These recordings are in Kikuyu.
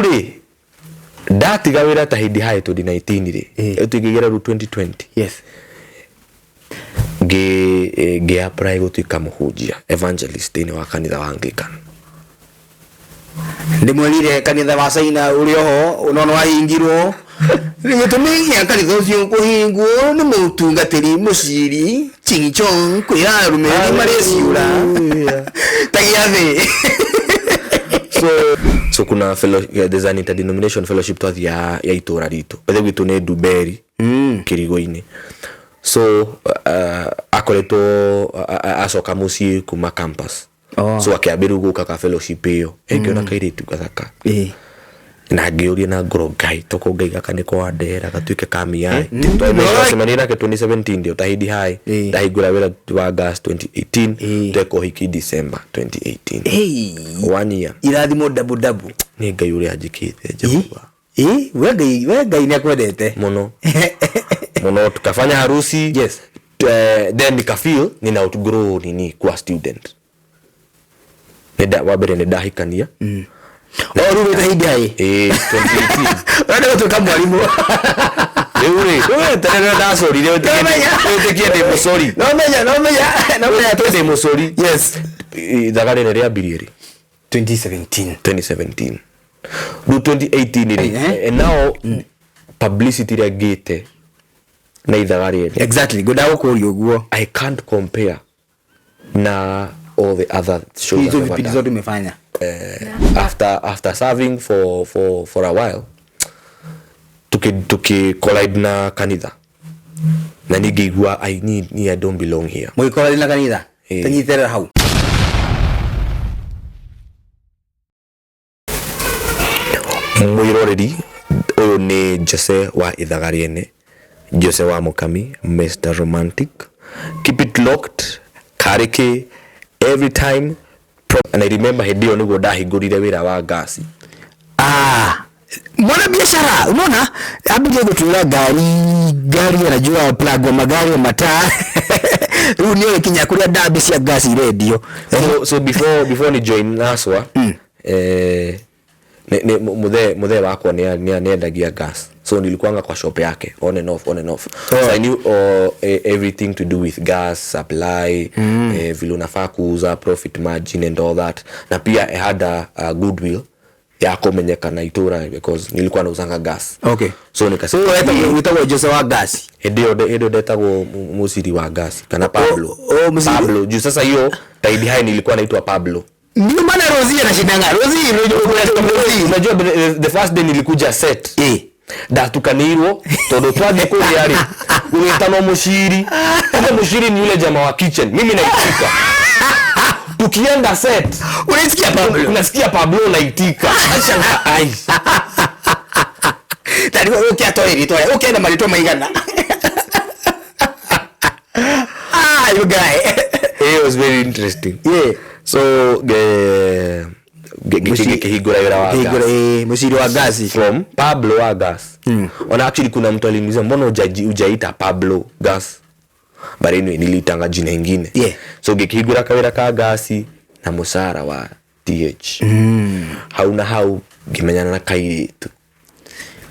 Rĩu rĩ, ndatiga wĩra ta hĩndĩ haĩ 2019 rĩ, tũingĩingĩra rĩu 2020. Ngĩ apply gũtuĩka mũhunjia, evangelist, thĩinĩ wa kanitha wa Anglican. Ndĩmwĩrire kanitha wa China ũrĩ oho no nĩ wahingirwo. Gĩtũmi gĩa kanitha ũcio kũhingwo nĩ mũtungatĩri mũciri Ching Chong kwĩra arũmĩrĩri marĩe ciũra ta gĩathĩ. So kuna fellow, yeah, there's an interdenomination fellowship twathi ya itũra ritũ bethe gwitũ nĩ Nduberi, Kĩrigo-inĩ. So akoretwo acoka mũciĩ kuma campus. So akĩambĩrĩria gũka ka fellowship ĩyo, ngĩona kairĩtu gathaka na ngĩũria na ngoro, Ngai, toko Ngai gaka nĩko wandehera gatuĩke kamiai. Twacemania nake 2017 ndio tahidi hai. Ndahingũra wĩra wa gas 2018. Tweka ũhiki December 2018. Hey. One year. Irathimo double double. Nĩ Ngai ũrĩa anjĩkĩte, Jehova. Ĩ, we Ngai nĩ akwendete. Mũno mũno. Tukafanya harusi. Then nikafeel nina outgrow nini kuwa student. Nĩ wa mbere nĩ ndahikania. O rĩu wĩta hindi hai? Ĩĩ, 2018. Ũrenda gũtuĩka mwarimũ? Rĩu rĩ, weterere, ndacorire. Nomenya. Wĩtĩkie ndĩ mũcori. Nomenya, nomenya. Ndĩ mũcori. Ithaga rĩrĩ rĩambirie rĩ? 2017. 2017. Rĩu 2018 rĩ, and now publicity ĩrĩa ngĩte na ithaga rĩene. Exactly, ngwendaga gũkũria ũguo. I can't compare na all the other shows hizo I've ever vipindi done. zote umefanya. After serving for a while, tuki collide na kanitha na ningĩigua I need I don't belong here. Mũgĩkora na kanitha? Ĩĩ. Tanyitĩrĩra hau. Mwĩroreri ũyũ nĩ Jose wa ithaga rĩene, Jose wa Mũkami, Mr Romantic. Keep it locked, karĩkĩ every time. And I remember hĩndĩ ĩyo nĩguo ndahingũrire wĩra wa ngasi. Ah, mwana biashara, unaona ambirie gũtwĩra ngari ngari, anajua plug wa magari wa mataa. Rĩu nĩ kinya kũrĩa ndambi cia ngasi irendio. So before ni join Naswa, ni muthe wakwa nĩ endagia gas, so nilikuanga kwa shop yake on and off, on and off. So I knew everything to do with gas supply, vile unafaa kuuza, profit margin and all that. Na pia I had a goodwill ya kũmenyekana itũra because nilikuwa nauzanga gas. So nikasema So wetagwo Jose wa ngasi? Hĩndĩ ĩyo ndetagwo mũciri wa gasi kana Pablo. Oh, mũciri. Pablo, juu sasa hiyo Taidi High nilikuwa naitwa Pablo. Ndio maana Rosie anashindanga Rosie, Rosie. Unajua the first day nilikuja set, ndatukanĩirwo tondũ twathiĩ kũrĩa rĩ, gũgĩtanwo mũciri, kumbe mũciri ni yule jamaa wa kitchen. Mimi naitika. Tukienda set, Unasikia Pablo. Unasikia Pablo, naitika. Ashangaa, ai. Tari ũkĩatoe rĩtwa, ũkĩenda marĩtwa maigana. Ah, you guy. It was very interesting. So ngĩkĩhingũra wĩra wa Kĩhingũra, gas. Mũciri wa ngasi. From Pablo wa gas. Ona actually kuna mtu aliniuliza, "Mbona hujaita Pablo gas?" But anyway, niliitanga jina ingine. So ngĩkĩhingũra kawĩra ka gasi na mũcara wa TH. Hau na hau ngĩmenyana na kairĩtu,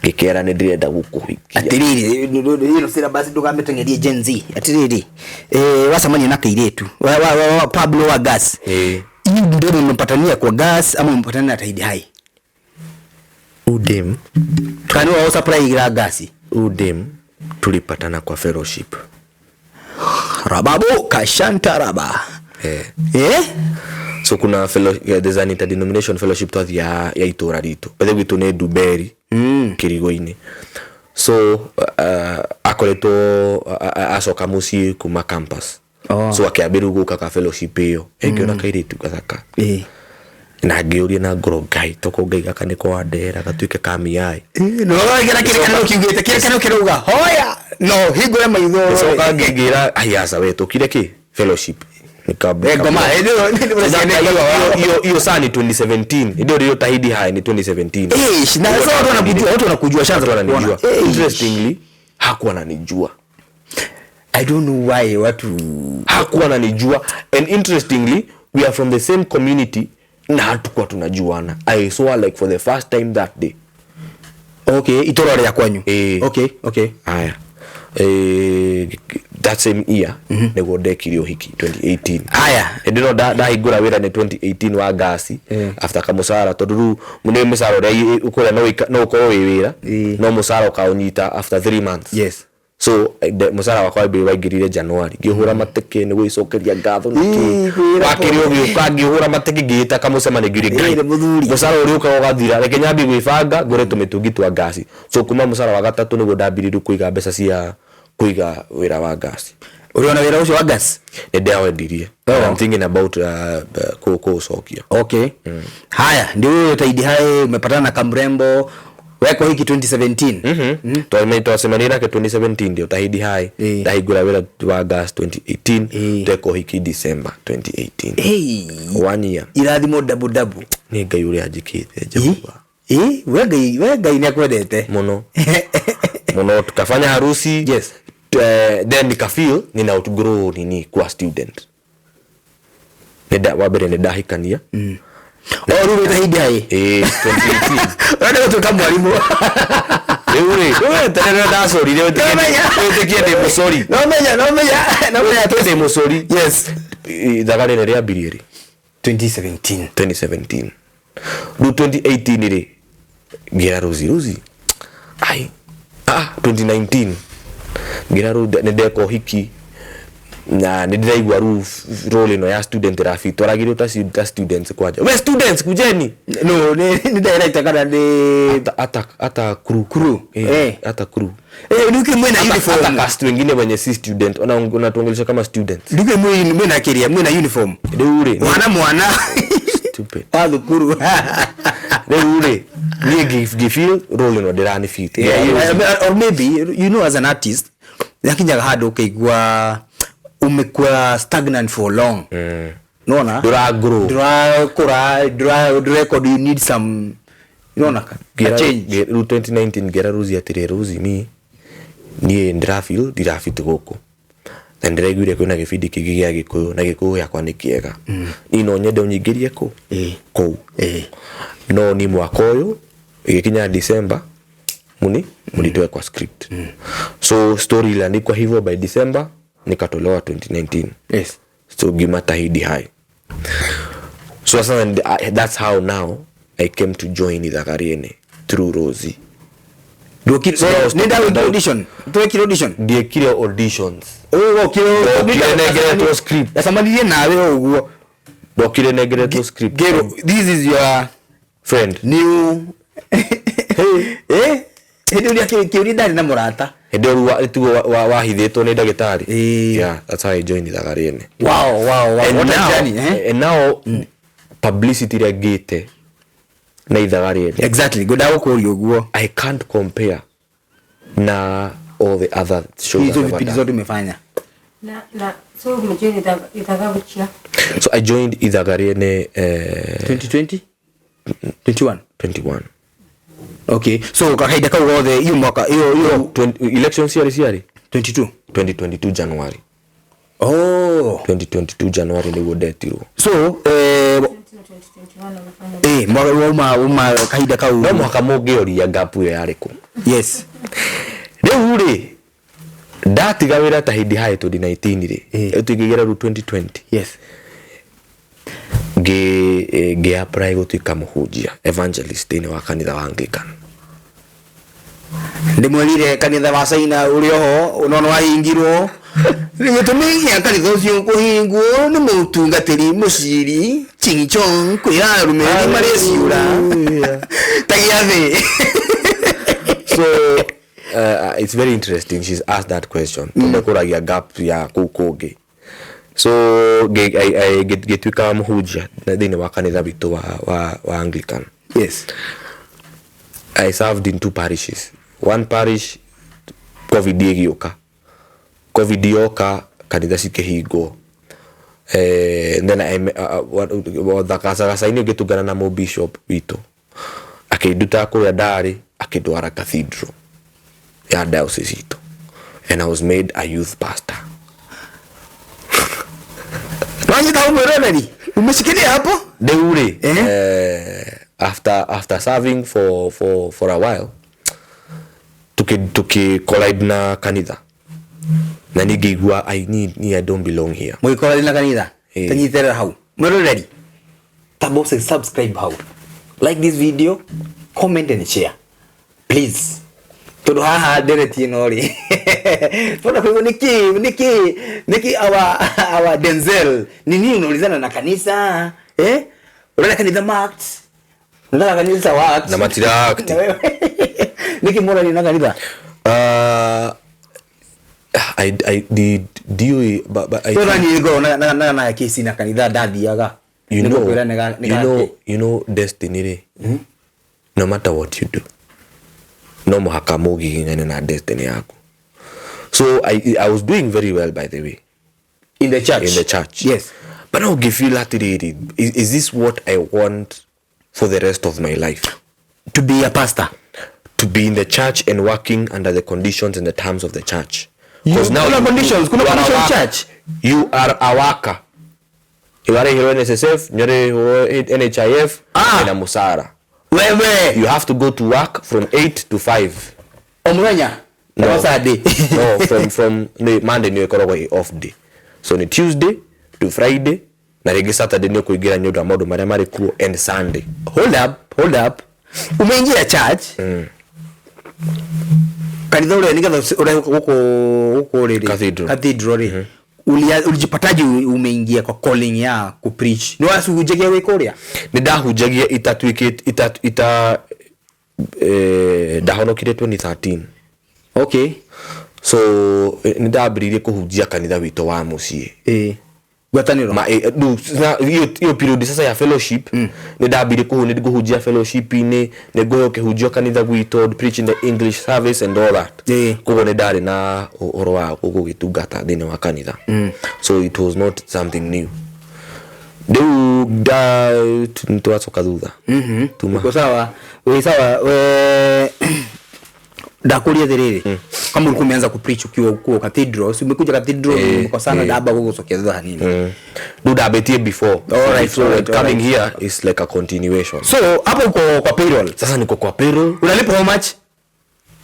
ngĩkera nĩ ndĩrenda gũkũhikia. Atiriri, ĩno syllabus ndũkamĩteng'erie Gen Z. Atiriri, wacemania na kairĩtu wa Pablo wa gas. Hii ndio mmepatania kwa gas ama mmepatania na Tahidi High? Udem. Kani wao supply ira gasi? Udem tulipatana kwa fellowship. Rababu kashanta raba. Eh? So kuna fellow, yeah, there's an interdenomination fellowship twathi ya itũra ritũ bethe gwitũ nĩ Nduberi, Kĩrigo-inĩ. So akoretwo acoka mũciĩ kuma campus. So akĩambĩrĩria gũka ka fellowship ĩyo, ngĩona kairĩtu gathaka na ngĩũria na ngoro, Ngai, toko Ngai gaka nĩko wandehera gatuĩke kamiai. No kĩrĩa kĩrĩa kiugĩte, kĩrĩa kĩrĩa kĩrauga hoya no hingũre maitho. Gĩcoka ngĩra, "Ai, aca we, tũkire kĩ fellowship." Ngoma Hiyo saa ni 2017, ndio ndio Tahidi High ni 2017. Na sasa watu wanakujua shanza Watu wananijua. kukuona. Interestingly, hakuwa ananijua. I don't know why watu Hakuwa ananijua, and interestingly we are from the same community. Na hatukuwa tunajuana. I saw her like for the first time that day. Okay, itũra rĩa kwanyu. Ĩĩ. Okay. Aya, that same year nĩguo ndekire ũhiki, 2018. Aya. Hĩndĩ ĩno ndahingũra wĩra nĩ 2018 wa ngasi. After kamũcara, tondũ rĩu nĩ mũcara ũrĩa ũkũrĩa no ũkorwo wĩ wĩra, no mũcara ũkaũnyita after 3 months. So mũcara wakwa wambere waingĩrire January, ngĩhũra mateke nĩ gwĩcokeria ngatho na Ii, kĩ. kwĩra Wakĩrĩ ũgĩũka, ngĩhũra mateke, ngĩĩta kamũcemanio, ngĩũria Ngai, Ĩ, mũthuri. Mũcara ũrĩa ũkaga ũgathira, reke nyambie gwĩbanga ngũre tũmĩtũngi twa ngasi. So kuma mũcara wa gatatũ nĩguo ndambĩrĩirie kũiga mbeca cia kũiga wĩra wa ngasi. Ũrĩ ona wĩra ũcio wa gas? Nĩ ndĩawendirie. Oh. I'm thinking about kũũcokia. Okay, haya, ndio huyo Tahidi High umepatana na kamrembo, weko hiki 2017. Twacemanirie nake 2017, ndio Tahidi High. Ndahingũra wĩra wa gas 2018. Tweka ũhiki December 2018. Hey. One year. Irathimo dabu dabu. Nĩ Ngai ũrĩa anjĩkĩte, Jehova. Ĩ, we Ngai nĩ akwendete. Mũno mũno. Tukafanya harusi. Then nikafeel nina outgrow nini, kuwa student. Wa mbere nĩ ndahikania. O rĩu wĩ Tahidi High? Ĩĩ, 2018. Ũrenda gũtuĩka mwarimũ? Rĩu rĩ, we tene ndacorire, wĩtĩkie ndĩ mũcori. No menya. Ndĩ mũcori. Yes. Ithaga rĩrĩ rĩambirie rĩ? 2017. 2017. Rĩu 2018 rĩ, ngĩra Rosi, Rosi, ai, ah, 2019 ngĩra rĩu nĩ ndeka ũhiki na nĩ ndĩraigua rĩu role ĩno ya student ĩrabit twaragĩrio ta students kwanja, we students kujeni. No nĩ director kana nĩ Hata crew. Crew, eh. Hata crew. Eh, nduke mwena Hata uniform. Cast wengine wenye si student wanatuongelesha kama students. Nduke mwena kiria mwena uniform. Rĩu rĩ, Mwana mwana stupid. Wa thukuru. Rĩu rĩ, niĩ ngĩfeel role ĩno ndĩrani fit. Yeah, or maybe you know, as an artist yakinyaga handũ ũkaigua umekuwa stagnant for long, nona Ndũra-grow. Ndũrakũra, ndũrecord, you need some, nona, a change. Rĩu 2019 ngĩra Rosi atĩrĩ, "Rosi, ni niĩ ndĩrafeel ndirafit gũkũ na ndĩraiguire kwĩna gĩbindi kĩngĩ gĩa Gĩkũyũ na Gĩkũyũ gĩakwa nĩ kĩega, niĩ no nyende ũnyingĩrie kũ kũu." No ni mwaka ũyũ ĩgĩkinya December muni mlitoe kwa script. So story iliandikwa hivyo, by December nikatolewa 2019. So ngiuma Tahidi High. So sasa that's how now I came to join Ithaga Rĩene through Rosie. So, I was nĩ talking ndawĩkire about- audition, twekire audition. Ndiekire auditions. Ũgokire. Ndokire nengeretwo script. Ndacemanirie nawe o ũguo. Ndokire nengeretwo script. Ngĩrwo, "This is your friend." New, eh, hĩndĩ ĩrĩa kĩũria ndarĩ na mũrata. Hĩndĩ ĩyo rĩu tiguo wahithĩtwo nĩ ndagĩtarĩ. Ĩĩ. Yeah, that's how I joined Ithaga Rĩene. Wow. And What a now, journey, eh? and now publicity ĩrĩa ngĩte na Ithaga Rĩene, Exactly, ngwendaga gũkũria ũguo. I can't compare na all the other shows Hizo I've ever vipindi done. zote umefanya. Na so umejoin Ithaga which year? So I joined Ithaga Rĩene 2020, 21? 21. Okay, so kahinda kau gothe iyo mwaka iyo 20, election ciarĩ 22. 2022 January. Oh. 2022 January nĩguo ndetirwo. So eh 2021 umefanya. Eh, mwaka uma kahinda kau. No mũhaka mũngĩoria gap ĩyo yarĩ kũ. Rĩu rĩ, ndatiga wĩra Tahidi High 2019 rĩ, tũingĩingĩra rĩu 2020, ngĩ apply gũtuĩka mũhunjia, evangelist, thĩinĩ wa kanitha wa Anglican. Ndimwĩrire kanitha wa China ũrĩ oho no nĩ wahingirwo. Gĩtũmi gĩa kanitha ũcio kũhingwo nĩ mũtungatĩri mũciri Ching Chong kwĩra arũmĩrĩri marĩ ciũra ta gĩathĩ. So it's very interesting she's asked that question, tondũ kũragia gap ya kũu kũngĩ. So ngĩtuĩka mũhunjia thĩinĩ wa kanitha witũ wa Anglican. I served in two parishes. One parish, COVID ĩgĩũka. COVID yoka, kanitha cikĩhingwo. Then gacagaca-inĩ ngĩtũngana na mũbishop witũ, akĩnduta kũrĩa ndarĩ, akĩndwara cathedral ya diocese itũ, and I was made a youth pastor. No Wanyita hau mwĩroreri, umeshikilia hapo. Rĩu rĩ, Eh? After serving for a while, tuki collide na kanitha na niĩ ngĩigua I need ni I don't belong here. Mũgĩkorani na kanitha. Eh. Tanyitĩrĩra hau mwĩroreri, tamba ũce subscribe hau, like this video, comment and share please, tondu haha ndereti ĩno rĩ twenda kũigua nĩkĩ our Denzel ni nini unaulizana na kanisa, eh, unaona kanitha marked, unaona kanitha worked Na matira act. Na wewe, nĩkĩ mũrani na kanitha? I did ndiũĩ, but I Tondũ niĩ ngoragwo na kesi na kanitha ndathiaga. You know, Nĩngũkwĩra nĩ you know, gakĩ. you know destiny rĩ, no matter what you do, no mũhaka mũgiginyane na destiny yaku. So I was doing very well, by the way, In the church. In the church. Yes. But now ngĩfeel atĩrĩrĩ, is this what I want for the rest of my life? To be a pastor? To be in the church and working under the conditions and the terms of the church. 'Cause Kuna conditions, kuna you are a condition worker. church. You are a worker. Iwarĩhĩrwo NSSF, nĩũrĩhĩrwo NHIF Ah. na mũcara. Wewe. You have to go to work from 8 to 5. O mũthenya? No. O Sunday? No, from nĩ Monday nĩyo ĩkoragwo ĩ off day. So nĩ Tuesday to Friday, na rĩngĩ Saturday nĩ ũkũingĩra nĩ ũndũ wa maũndũ marĩa marĩ kuo, and Sunday. Hold up, hold up. Umeingia church, kanitha ũrĩa nĩgetha ũrehe gũkũ rĩrĩ Cathedral. Cathedral rĩ, ulijipataje umeingia kwa calling ya kupreach? Nĩ wacunjagia wĩ kũrĩa? Nĩ ndahunjagia itatuĩkĩte ita ndahonokire 2013. Okay. So nĩ ndambĩrĩirie kũhunjia kanitha witũ wa mũciĩ. Ĩ ngwatanĩro. Ma, hiyo period sasa ya fellowship, nĩ ndambire nĩ ngũhunjia fellowship-inĩ, nĩ ngũheo kĩhunjio kanitha gwitũ, preach in the English service and all that. Koguo nĩ ndarĩ na ũhoro wa gũgĩtungata thĩinĩ wa kanitha, so it was not something new. Rĩu tũracoka thutha. Tuma. Uko sawa, wĩ sawa. We ndakuria thiriri, kama ulikuwa umeanza kupreach ukiwa huko cathedral, si umekuja cathedral, umekosana, ndamba gugucokia thutha hanini. Rĩu ndambĩtie before. Alright, So alright, coming alright. here is like a continuation. So hapo uko kwa payroll? Sasa niko kwa payroll. Unalipwa how much?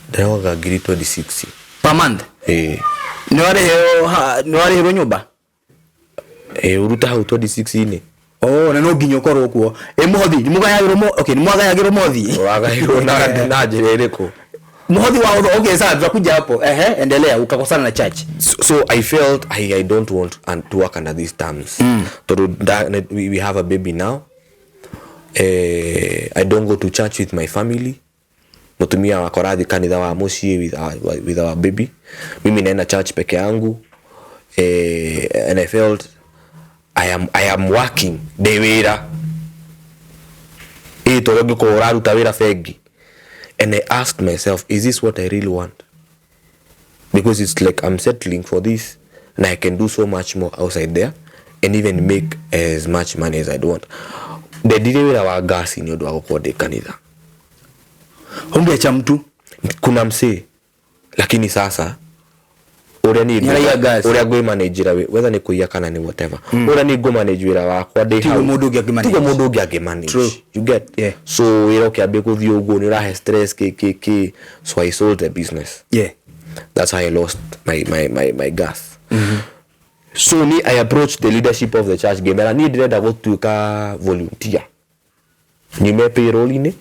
Ndayoga ngiri 26. Per month? Eh. Nĩ warĩhĩrwo nyũmba? Eh, uruta hau 26-inĩ. Oh, na no nginya ũkorwo kuo. Ĩ mũhothi nĩ mũgayagĩrwo okay, nĩ mwagayagĩrwo mũhothi? Wagairwo na njĩra ĩrĩkũ? Mũhothi wa okay, sawa, tutakuja hapo. Ehe, endelea, ukakosana na church. So I felt I don't want to work under these terms. Tondũ we have a baby now. I don't go to church with my family. Mũtumia wakwa arathiĩ kanitha wa mũciĩ with our baby. Mimi naenda church peke yangu. And I felt I am working, ndĩ wĩra ĩ tondũ ũngĩkorwo ũraruta wĩra bengi. And I asked myself, is this what I really want? Because it's like I'm settling for this and I can do so much more outside there and even make as much money as I'd want. Ndendire wĩra wa ngasi nĩ ũndũ wa gũkorwo ndĩ kanitha. Ungeacha mtu? Kuna msee, lakini sasa ũrĩa niĩ Nĩaraiya gas. Ũrĩa ngwĩmanĩnjĩra whether nĩ kũiya kana nĩ whatever, ũrĩa niĩ ngũmanage wĩra wakwa ndĩ Tiguo hau, mũndũ ũngĩ angĩmanage. tiguo mũndũ ũngĩ angĩmanage. True. You get? Yeah. So wĩra ũkĩambia gũthiĩ ũguo nĩ ũrahe stress k k k, so I sold the business. That's how I lost my gas. So ni I approached the leadership of the church, ngĩmera niĩ ndĩrenda gũtuĩka volunteer, nyume payroll-inĩ,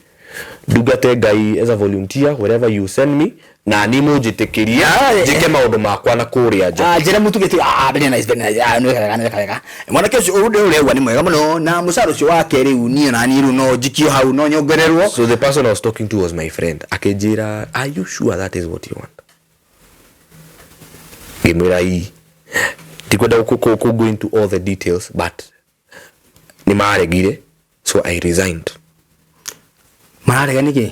ndungate Ngai as a volunteer wherever you send me, na ni mũnjĩtĩkĩrie Ah, njĩke maũndũ makwa na kũrĩa nja. Ah, njĩra mũtugĩte, ah, very nice, very nice. Ah, nĩ wega, nĩ wega. Mwanake ũcio ũrĩa ũrauga nĩ mwega mũno, na mũcara ũcio wake rĩu niĩ na niĩ rĩu no njikio hau, no nyongererwo. So the person I was talking to was my friend. Akĩnjĩra, "Are you sure that is what you want?" Ngĩmwĩra ii. Ndikwenda ku go into all the details, but nĩ maregire, so I resigned. Mararega nĩkĩ?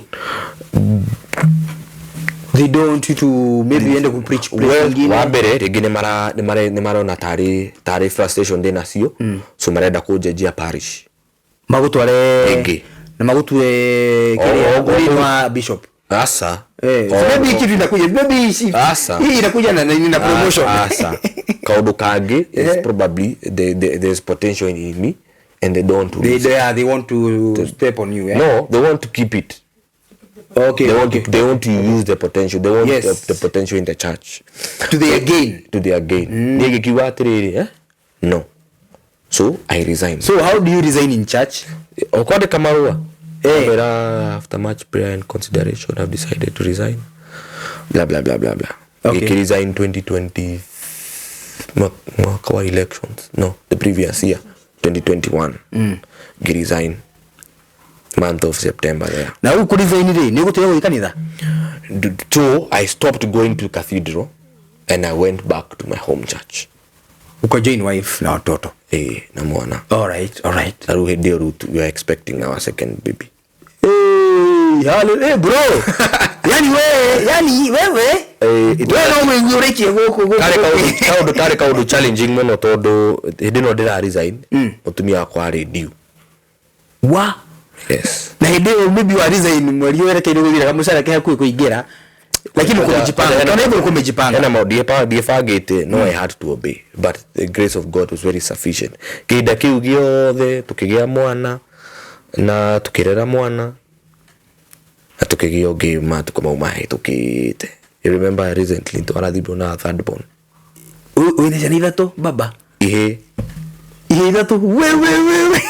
They don't want you to maybe ende ku preach place Well, ingine. wa mbere rĩngĩ nĩ marona tarĩ frustration ndĩ nacio, so marenda kũnjenjia parish. Magũtware Rĩngĩ. na magũtue kĩrĩa O- ũrĩ wa bishop. Asa. Eh, so maybe hii kitu inakuja, maybe Asa. hii inakuja na promotion. Asa kaundu kangi is probably there's potential in me and they don't want to They want to step on you, eh? No, they want to keep it. Okay, they want okay. to, they want to use the potential. They want Yes. the potential in the church To their gain. To their gain. Niĩ ngĩkiuga atĩrĩrĩ, eh? No, so I resign. So how do you resign in church? Okwandĩka marũa. Eh. Mbera, after much prayer and consideration, I've decided to resign, blah blah blah blah blah. Okay. Ngĩkĩresign 2020, mwaka wa elections, no, the previous year, 2021. Ngĩresign month of September there. Na rĩu kũresign rĩ, nĩ ũgũtiga gũthiĩ kanitha? So I stopped going to cathedral and I went back to my home church. Ukajoin wife na watoto? Eh, na mwana. All right. Na rĩu hĩndĩ ĩyo rĩu we are expecting our second baby. Hey, hey, bro, yani wewe Eh, it we no mũigue ũrĩkie gũkũ gũkũ. Karĩ kaũndũ karĩ kaũndũ challenging mũno tondũ hĩndĩ ĩno ndĩra resign, mũtumia wakwa arĩ due. Wa Yes. Na hĩndĩ ĩyo maybe wa resign mweri werekeire gũthira, kamũcara ke hakuhĩ kũingĩra, lakini uko umejipanga, tondũ hivyo ulikuwa umejipanga. Hena maũndũ ndiĩbangĩte, no I had to obey, but the grace of God was very sufficient kĩhinda kĩu gĩothe. Tũkĩgĩa mwana na tũkĩrera mwana na tũkĩgĩa ũngĩ matukũ mau mahĩtũkĩte. You remember recently twarathirwo na third born. Wĩna ciana ithatũ, baba? Ihĩ. Ihe ithatũ, wewe wewe.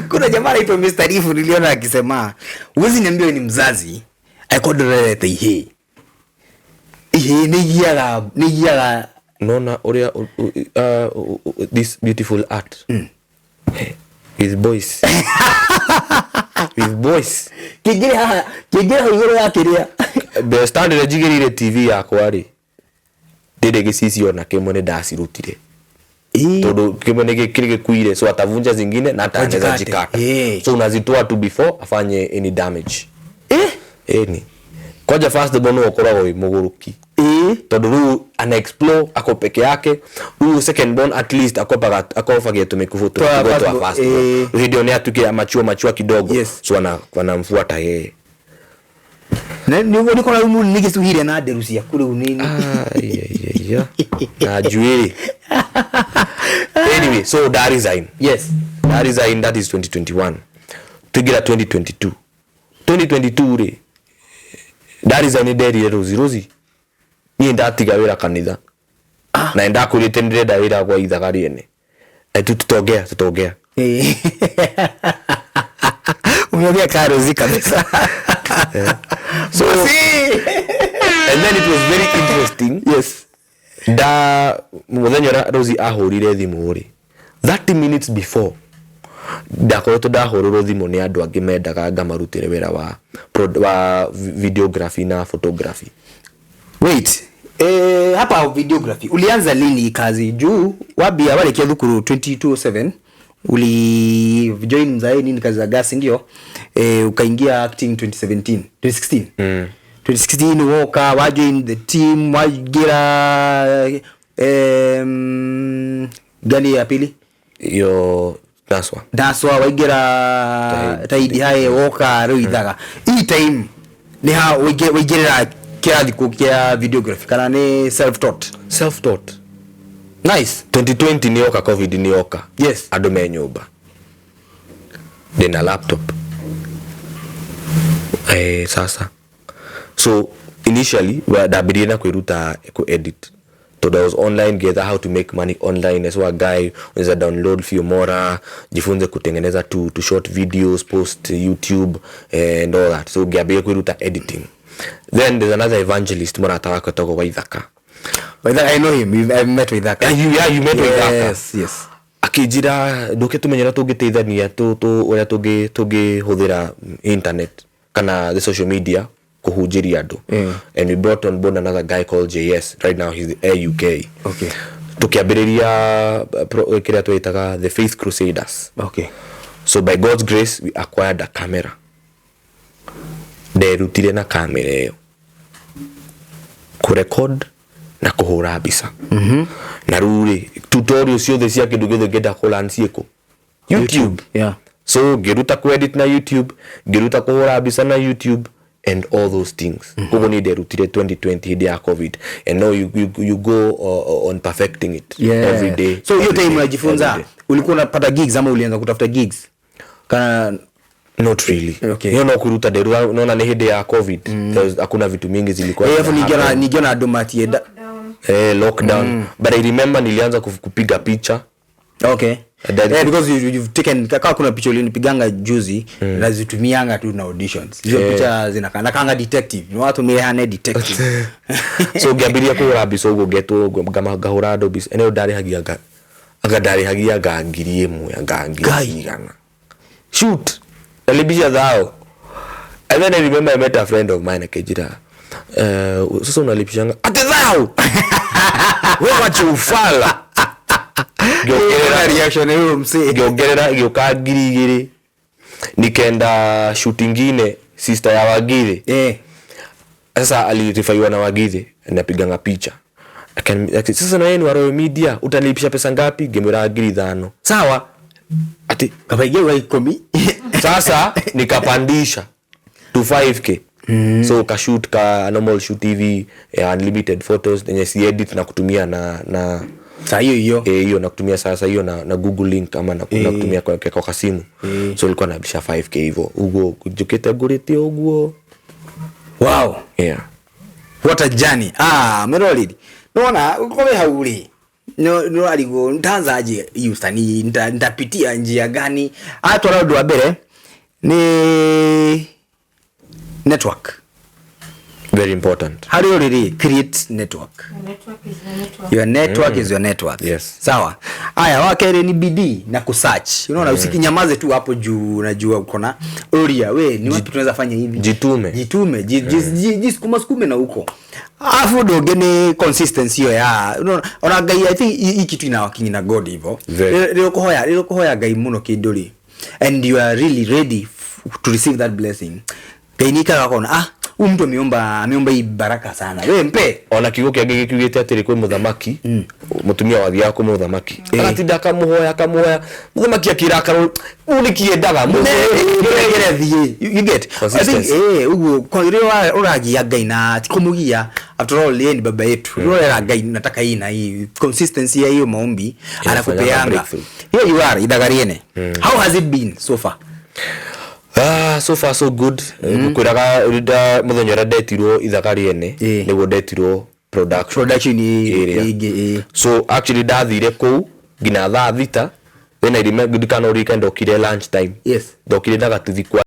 Kuna jamaa anaitwa Mr. Rifu, niliona akisema, huwezi niambia wewe ni mzazi akodorerete ihe ihe nĩ igiaga. Nona ũrĩa this beautiful art. Hey, with boys, with boys. Kĩngĩrĩ haha, kĩngĩrĩ hau igũrũ ya kĩrĩa. The stand ĩrĩa njigĩrĩire TV yakwa rĩ, ndĩrĩ gĩcicio ona kĩmwe, nĩ ndacirutire tondũ kĩmwe nĩ kĩrĩ gĩkuire, so atavunja zingine na hata anaweza Ajikate. jikata. So unazitoa tu before afanye any damage. Ĩni kwanja first born no ũkoragwo wĩ mũgũrũki tondũ rĩu ana explore ako peke yake. Rĩu second born at least akopaga akobagia tũmĩkubu Twa tũmĩkubo twa first born, first born. Rĩu hĩndĩ ĩyo nĩ atuĩkire machua machua kidogo. So anamfuata yeye. Na nĩguo nĩkora rĩu nĩ gĩcuhire na nderu ciaku rĩu nini. Ai, ai, ai, ai. Na njuĩrĩ. Anyway, so da resign. Da resign, that is 2021. Tuingira 2022. 2022 rĩ, da resign, nderire Rosi, "Rosi, niĩ ndatiga wĩra kanitha na nĩndakwĩrĩte nĩndĩrenda wĩra gwa ithaga rĩene." Eh, tutongea tutongea. Umeongea karozi kabisa. So and then it was very interesting. Nda muthenya ũrĩa Rosi ahũrire thimũ rĩ, 30 minutes before ndakoretwo ndahũrĩrwo thimũ nĩ andũ angĩ mendaga ngamarutĩre wĩra wa videography na photography. Wait, hapa videography ulianza lini hii kazi? Juu wabia walikia thukuru 2027 uli join mzae nini kazi za gasi, ndio ukaingia acting 2017, 2016. 2016 woka wa join the team, wagira gani ya pili? Iyo naswa. Daswa waingĩra taidi hae woka rĩu ithaga hii time nĩ ha waingĩrĩra kĩrathi kũ kĩa videography kana nĩ self taught? Self taught. Nice. 2020 nĩ yoka, COVID nĩ yoka. Andũ me nyũmba, ndĩna laptop, sasa so initially ndambirie na kwĩruta ku edit tondũ I was online getha how to make money online. I saw a guy, unaweza download Filmora, jifunze kutengeneza tu short videos, post YouTube and all that. So ngĩambia kwĩruta editing. Then there's another evangelist, mũrata wakwa etagwo Waithaka. Waithaka, I know him. I've met Waithaka. Yeah, you met Waithaka. Yes. Akĩnjĩra ndũke tũmenye ũrĩa tũngĩteithania ũrĩa tũngĩhũthĩra internet kana the social media kũhunjĩria andũ. And we brought on board another guy called JS. Right now he's the Air UK. Tũkĩambĩrĩria kĩrĩa twĩtaga the Faith Crusaders. So by God's grace we acquired a camera. Nderutire na kamera ĩyo kũrecord na kũhũra mbica. Na rĩu rĩ, tutorial ciothe cia kĩndũ gĩothe ngĩenda kũlearn ciĩkũ? YouTube. So ngĩruta kuedit na YouTube, ngĩruta kũhũra mbica na YouTube. And all those things, koguo niĩ nderutire 2020 hĩndĩ ya COVID, and now you go on perfecting it every day. So hiyo Every time day, unajifunza, every day. ulikuwa unapata gigs ama ulianza kutafuta gigs kana? Not really. Okay. Hiyo no kuruta nderuta, naona ni hĩndĩ ya COVID. Hakuna vitu mingi zilikuwa Eh, afu zina nikiona happen. nikiona andũ matienda. Lockdown. Eh, lockdown. But I remember nilianza kupiga picha. Okay. And then- Yeah, because you've taken, kama kuna picha ulinipiganga juzi, nazitumianga tu na auditions hizo. Picha zinakaa nakanga detective, ni watu mirehane detective. So ngĩambĩrĩria kũhũra mbica ũguo, ngetwo ũguo, ngahũra andũ mbica ĩno ndarĩhagia anga ndarĩhagia nga 1,000, anga ngiri Ngai. igana shoot nalibisha thao. And then I remember I met a friend of mine, akijira, "Sasa unalipishanga ati thao, wewe wacha ufala." Ngĩongerera Reaction hiyo msee. Ngĩongerera gĩũka 2,000. Nikenda shoot ingine, sister ya Wagire. Sasa alirifaiwa na Wagithe napiganga picha. Sasa na yeye ni wa Royal Media, utanilipisha pesa ngapi? Ngĩmwĩra 5,000. Sawa, ati Kabaige wa 10. Sasa nikapandisha to 5K. So kashoot ka normal shoot hivi, unlimited photos yenye si edit na kutumia na Saa hiyo hiyo. Eh, hiyo na kutumia sasa hiyo na Google link ama na kutumia kwa kasimu. So ilikuwa nabisha 5K hivyo uguo njukite ngurite uguo. Wow. Yeah. What a journey. Ah, meroriri nona ukowe hau ri no no arigwo ntaanzaje hii usanii, nitapitia njia gani? Atwara ũndũ wa mbere ni network. Very important. Harĩ ũrĩ rĩ, create network. Your network is your network. Your network is your network. Yes. Sawa. Aya, wa kerĩ ni bidii na kusearch, unaona. Usikinyamaze tu hapo juu unajua uko na uria we ni wapi tunaweza fanya hivi. Jitume. Jitume, jisukuma sukume na huko. Alafu ũndũ ũngĩ nĩ consistency hiyo ya, unaona, ona Ngai, I think hii kitu ina working na God hivyo. Very. Rĩrĩa ũkũhoya Ngai mũno kĩndũ rĩ, and you are really ready to receive that blessing, Ngai nĩ ikaraga akona, ah, huyu mtu ameomba hii baraka sana, we mpe. Ona kiugo kĩangĩ gĩkiugĩte atĩrĩ, kwĩ mũthamaki mũtumia wathiaga kwĩ mũthamaki, agatinda akamuhoya akamuhoya, mũthamaki akĩrakara, ũũ nĩkĩendaga. Ngere thiĩ, you get? I think Consistency. Uguo kwa rĩrĩa ũragia Ngai na ti kũmũgia, after all yeye ni baba yetu. Rĩrĩa ũrera Ngai nataka hii na hii, consistency ya hiyo maombi Inafanyanga anakupeanga. breakthrough. Here you are, Ithaga Riene. How has it been so far? Ah, so far so good. Ngũkwĩraga rĩrĩa mũthenya ũrĩa ndetirwo Ithaga Rĩene, nĩguo ndetirwo production. Production Ĩrĩa. ĩngĩ. So actually ndathire kũu nginya thaa 6. Then I remember ndikana ũririkane ndokire lunch time. Ndokire na gatuthi kwa